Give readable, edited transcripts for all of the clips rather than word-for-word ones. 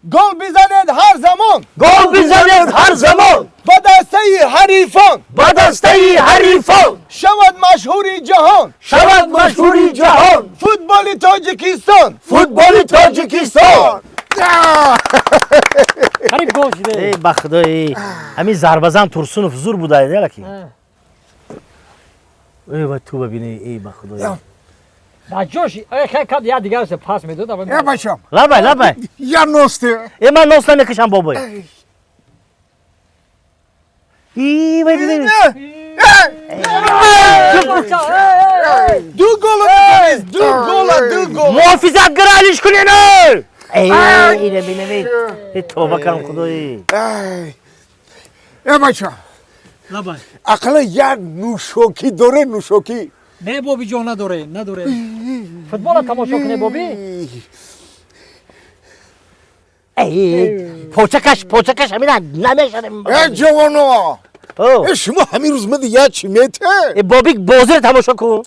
Гол бизанед ҳар замон. Гол бизанед ҳар замон. Ба дастаи ҳарифон. Ба дастаи ҳарифон. Шавад машҳури ҷаҳон. Шавад машҳури ҷаҳон. Футболи Тоҷикистон. Футболи Тоҷикистон. Қариб гол шуде. Эй, ба худои, ҳамин зарбазан Турсунов зур буда ялаки. Эй, ва ту бибини, эй, ба худои. Ба ҷош хай кад я дигар се пас медод. Э, бачам. Лабай, лабай. Я носте. Э, ман нос намекашам, бобой. И, вай, бибини. Ду гола бизанед, ду гола, ду гол. Муҳофизат гиралиш кунен. Эй, ина бинавед. Э, тоба кардам, худои. Э, бачам. Лабай. Ақаллан як нӯшокӣ доре, нӯшокӣ. Не, боби ҷон, надоре, надоре. Футбола тамошо куне, боби. Эй, почакаш, почакаш ҳамина намешанем. Э, ҷавоно. О. Э, шумо ҳамин рӯз мади як чӣ мете? Э, бобик, бозиро тамошо кун.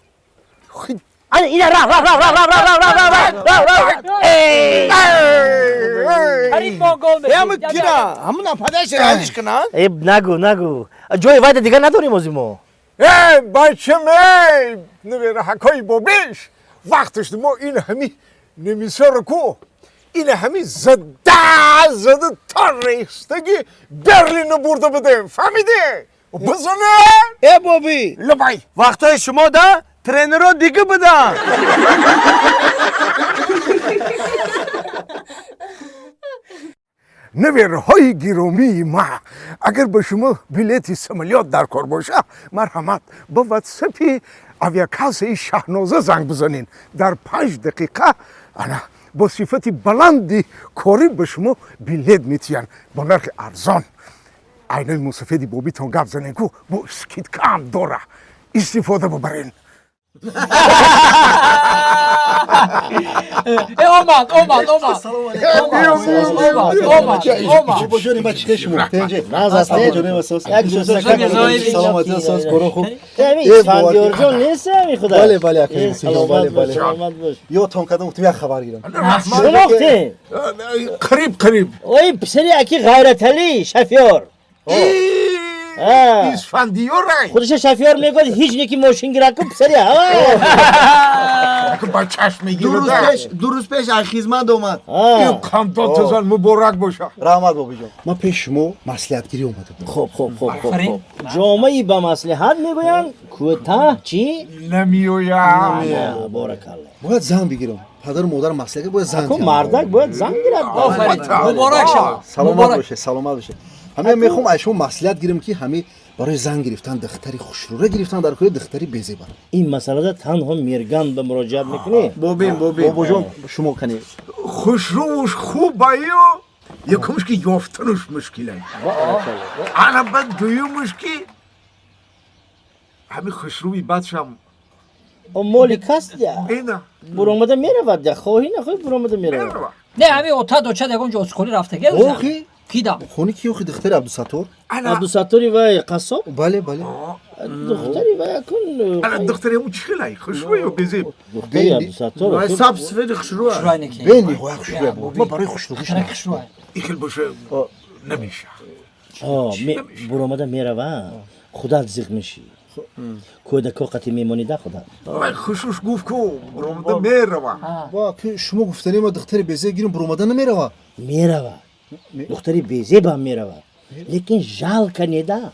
Ана, ина раф, раф, раф, раф, раф, раф, раф, раф, раф, раф, раф. Эй! Қариб мо гол Э, ҳамин мешид. кира, ҳамун нападаша ралиш кунанд. Э, нагу, нагу. Ҷои вайда дигар надорем ози мо. Э, бачам, эй, набераҳакҳои бобиш, вақташ мо ин ҳами немисоро ку, ин ҳами зада зада то рейхстаги Берлино бурда будем, фаҳмидӣ? Бизане. Э, боби. Лабай. Вақтҳои шумо да тренерҳо дига буданд. Навераҳои гиромии ма, агар ба шумо билети самолёт дар кор боша, марҳамат, ба ватсапи авиакассаи Шаҳноза занг бизанед. Дар 5 дақиқа ана бо сифати баланди корӣ ба шумо билет метиҳанд бо нархи арзон. Айнои мусафеди бобитон гап занен ку, бо скидкаам дора, истифода бубарен. Э, омад, омад, омад. Омад, омад, омад. Бобоҷони ма, чӣ шумо? Тенҷе. Наз ҳастед? Бобоҷони ма, сос. Як Саломатӣ, сос, коро хуб. Ҳамин Э, Исфандиёрҷон нест, ҳамин худа? Бале, бале, акай, Э, саломат бале, бош, бале. саломат бош. Ёдтон кардам, гуфтам як хабар гирам. Шинохтем? Қариб, қариб. Ой, писари аки Ғайраталӣ, шофёр. А. Исфандиёрай. Худша шофёр мегӯяд, ҳеҷ неки мошин гирад ку, писари ҳа. Ба чашм мегирад. 2 рӯз пеш аз хизмат омад. Ин қандотазан муборак боша. Раҳмат, бобиҷон. Ман пеш шумо маслиҳатгирӣ омада будам. Хуб, хуб, хуб, хуб, хуб. Ҷомаи ба маслиҳат мегӯянд, кӯтаҳ чӣ? Намеояд. Боракалло. Бояд зан бигирам. Падару модар маслиҳат, бояд зан Ку гирам. мардак бояд зан гирад. Офарин. Муборак шавад. Саломат Муборак. бошед, саломат бошед. Ҳамин мехоҳам аз шумо маслиҳат гирам, ки ҳамин барои зан гирифтан духтари хушрӯра гирифтан дар кори духтари безебар. Ин масъалада танҳо Мирган ба муроҷиат мекунӣ. Бобин, бобин. Бобоҷон, шумо кани. Хушрӯш хубаю, якумш ки ёфтануш мушкилай, ана баъд дуюмуш ки ҳамин хушрӯи бадшам. О, моли кас я. Ина. Буромада меравад, я хоҳӣ нахоҳӣ буромада меравад. Мерава. Не, ҳамин ота доча ягон ҷо озхонӣ рафтаге. Охи. Кида? Хони ки, охи, духтари Абдусаттор. Ана. Абдусаттори вай қассоб? Бале, бале. Духтари вай акун. Ана духтари ҳамун чӣ хелай, хушрӯю безеб? Духтари Абдусаттор. Вай саб сифати хушрӯ. Хушрӯй неки. Бениҳоят хушрӯя буд. Ман барои хушрӯиш. Хушрӯй, хушрӯй. Ин хел боша, намеша. Буромада мерава, худат зиқ мешӣ. Кӯдако қати мемонида худат. Вай хушрӯш гуфт ку, буромада мерава. Ба ки шумо гуфтани ма духтари безеб гирам, буромада намерава. Мерава. Духтари безебам мерава. Лекин жалко неда.